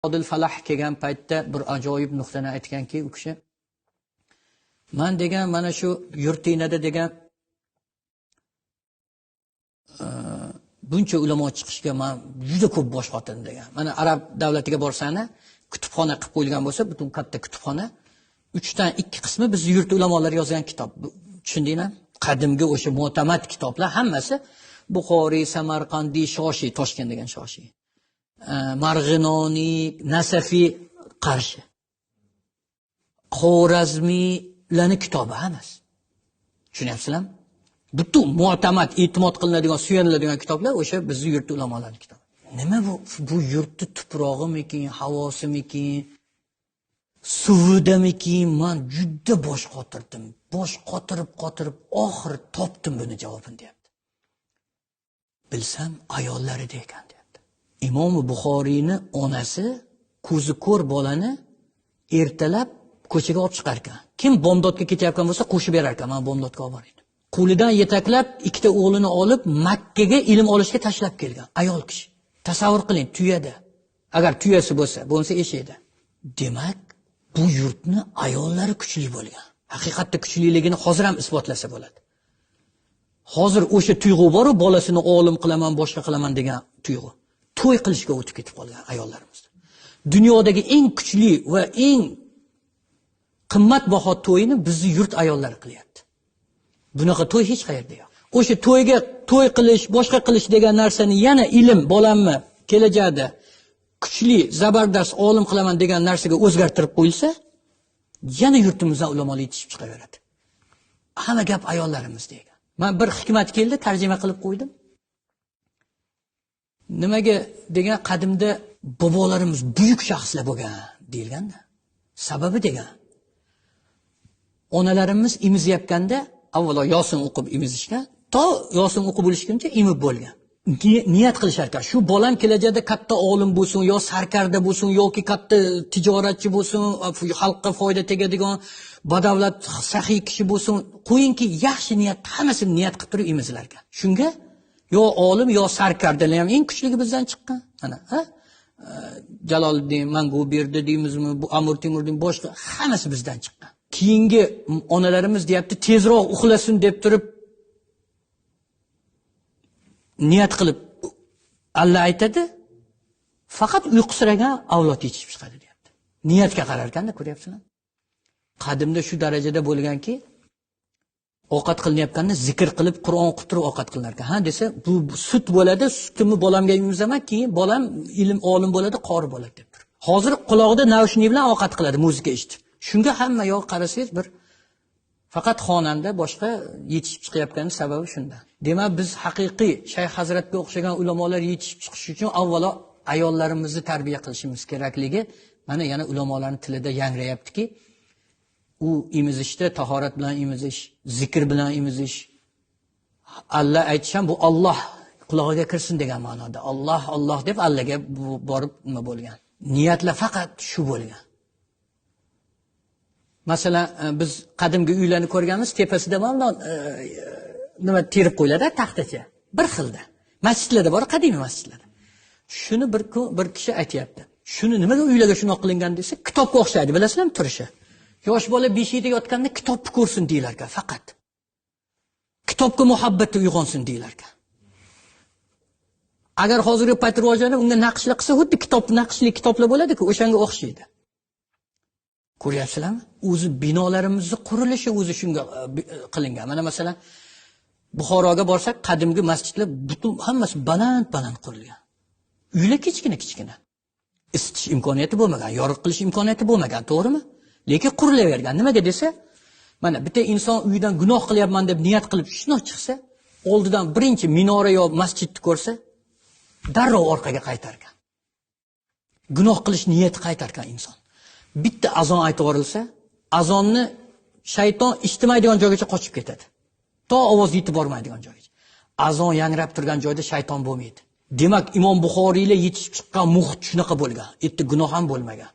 Odil Falah kelgan paytda bir ajoyib nuqtani aytganki, u kishi man degan mana shu yurtinada degan buncha ulamo chiqishga man juda ko'p bosh qotirdim degan. Mana arab davlatiga borsani kutubxona qilib qo'yilgan bo'lsa, butun katta kutubxona 3 dan 2 qismi biz yurt ulamolari yozgan kitob. Tushundingmi? Qadimgi o'sha mu'tamad kitoblar hammasi Buxoriy, Samarqandiy, Shoshiy, Toshkent degan Shoshiy, Marg'inoniy, Nasafiy qarshi. Xorazmiylarning kitobi hammasi. Tushunyapsizlarmi? Butun mu'tamad, e'timod qilinadigan, suyaniladigan kitoblar o'sha bizni yurt ulamolarining kitobi. Nima bu? Bu yurtni tuprog'imikin, havosimikin, suvidamikin? Men juda bosh qotirdim. Bosh qotirib oxiri topdim buni javobini deyapti. Bilsam ayollarida ekan deyapti. Imom Buxoriyni onasi ko'zi ko'r bolani ertalab ko'chaga olib chiqar ekan. Kim bomdodga ketayotgan bo'lsa qo'shib berar ekan, men bomdodga olib boray deb. Qo'lidan yetaklab ikkita o'g'lini olib Makka ga ilm olishga tashlab kelgan ayol kishi. Tasavvur qiling, tuyada. Agar tuyasi bo'lsa, bo'lmasa eshakda. Demak, bu yurtni ayollari kuchli bo'lgan. Haqiqatda kuchliligini hozir ham isbotlasa bo'ladi. Hozir o'sha tuyg'u bor-u, bolasini olim qilaman, boshqa qilaman degan tuyg'u. To'y qilishga o'tib ketib qolgan ayollarimiz. Dunyodagi eng kuchli va eng qimmatbaho to'yini bizni yurt ayollari qilyapti. Bunaqa to'y hech qayerda yo'q. O'sha to'yga to'y qilish, boshqa qilish degan narsani yana ilm bolamni kelajakda kuchli, zabardast olim qilaman degan narsaga o'zgartirib qo'yilsa, yana yurtimizdan ulamolar yetishib chiqaveradi. Hamma gap ayollarimizda ekan. Men bir hikmat keldi, tarjima qilib qo'ydim. Nimaga degan, qadimda bobolarimiz buyuk shaxslar bo'lgan deyilganda, sababi degan, onalarimiz emizayotganda avvalo Yosin o'qib emizishgan, to Yosin o'qib bo'lishguncha emib bo'lgan. Niyat qilishar ekan, shu bolam kelajakda katta olim bo'lsin, yo sarkarda bo'lsin, yoki katta tijoratchi bo'lsin, xalqqa foyda tegadigan badavlat saxiy kishi bo'lsin, qo'yingki yaxshi niyat, hammasini niyat qilib turib emizilar ekan. Shunga yo olim yo sarkardalar ham eng kuchligi bizdan chiqqan. Mana, ha? Jaloliddin Manguberdi deymizmi, bu Amir Temur deymiz, boshqa hammasi bizdan chiqqan. Keyingi onalarimiz deyapti, tezroq uxlasin deb turib niyat qilib alla aytadi, faqat uyqusiragan avlod yetishib chiqadi deyapti. Niyatga qarar ekanda, ko'ryapsizmi? Qadimda shu darajada bo'lganki, ovqat qilinayotganda zikr qilib, Qur'on o'qib turib ovqat qilinar ekan. Ha desa, bu sut bo'ladi, sutimni bolamga emizaman, keyin bolam ilm olim bo'ladi, qori bo'ladi deb turib. Hozir qulog'ida naushnik bilan ovqat qiladi, muzika eshitib. Shunga hamma yoq qarasangiz bir faqat xonanda boshqa yetishib chiqayotgani sababi shunda. Demak, biz haqiqiy Shayx Hazratga o'xshagan ulamolar yetishib chiqishi uchun avvalo ayollarimizni tarbiya qilishimiz kerakligi mana yana ulamolarning tilida yangrayaptiki, u emizishda tahorat bilan emizish, zikr bilan emizish, alla aytish ham bu Alloh qulog'iga kirsin degan ma'noda. Alloh Alloh deb Allaga borib nima bo'lgan. Niyatlar faqat shu bo'lgan. Masalan, biz qadimgi uylarni ko'rganmiz, tepasida mana nima terib qo'yiladi, taxtacha. Bir xilda. Masjidlarda bor, qadimiy masjidlarda. Shuni bir kishi aytayapti. Shuni nimaga uylarga shunday qilingan desa, kitobga o'xshaydi, bilasizlarmi turishi? Yosh bola beshikda yotganda kitobni ko'rsin deyilar ekan, faqat. Kitobga muhabbati uyg'onsin deyilar ekan. Agar hozirgi payt rivojlanib, unga naqshlar qilsa, xuddi kitob naqshli kitoblar bo'ladi-ku, o'shanga o'xshaydi. Ko'ryapsizlarmi? O'zi binolarimizni qurilishi o'zi shunga qilingan. Mana masalan, Buxoroga borsak, qadimgi masjidlar butun hammasi baland-baland qurilgan. Uylar kichkina-kichkina. Isitish imkoniyati bo'lmagan, yorug' qilish imkoniyati bo'lmagan, to'g'rimi? Lekin qurilavergan. Nimaga desa, mana bitta inson uyidan gunoh qilyapman deb niyat qilib shundoq chiqsa, oldidan birinchi minora yo masjidni ko'rsa, darrov orqaga qaytar ekan. Gunoh qilish niyati qaytar ekan inson. Bitta azon aytib yuborilsa, azonni shayton eshitmaydigan joygacha qochib ketadi. To ovoz yetib bormaydigan joygacha. Azon yangrab turgan joyda shayton bo'lmaydi. Demak, Imom Buxoriylar yetishib chiqqan muhit shunaqa bo'lgan. Endi gunoh ham bo'lmagan.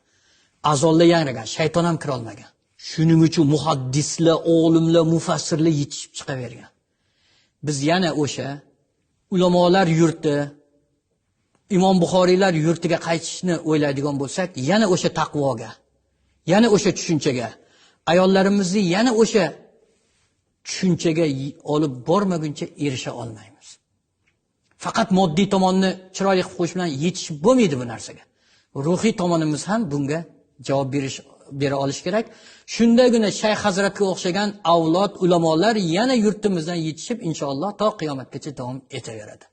Azonlar yangragan, shayton ham kira olmagan. Shuning uchun muhaddislar, olimlar, mufassirlar yetishib chiqavergan. Biz yana o'sha ulamolar yurti Imom Buxoriylar yurtiga qaytishni o'ylaydigan bo'lsak, yana o'sha taqvoga, yana o'sha tushunchaga, ayollarimizni yana o'sha tushunchaga olib bormaguncha erisha olmaymiz. Faqat moddiy tomonni chiroyli qilib qo'yish bilan yetishib bo'lmaydi bu narsaga. Ruhiy tomonimiz ham bunga javob bera olish kerak. Shundagina Shayx Hazratga o'xshagan avlod ulamolar yana yurtimizdan yetishib inshaalloh to qiyomatgacha davom etaveradi.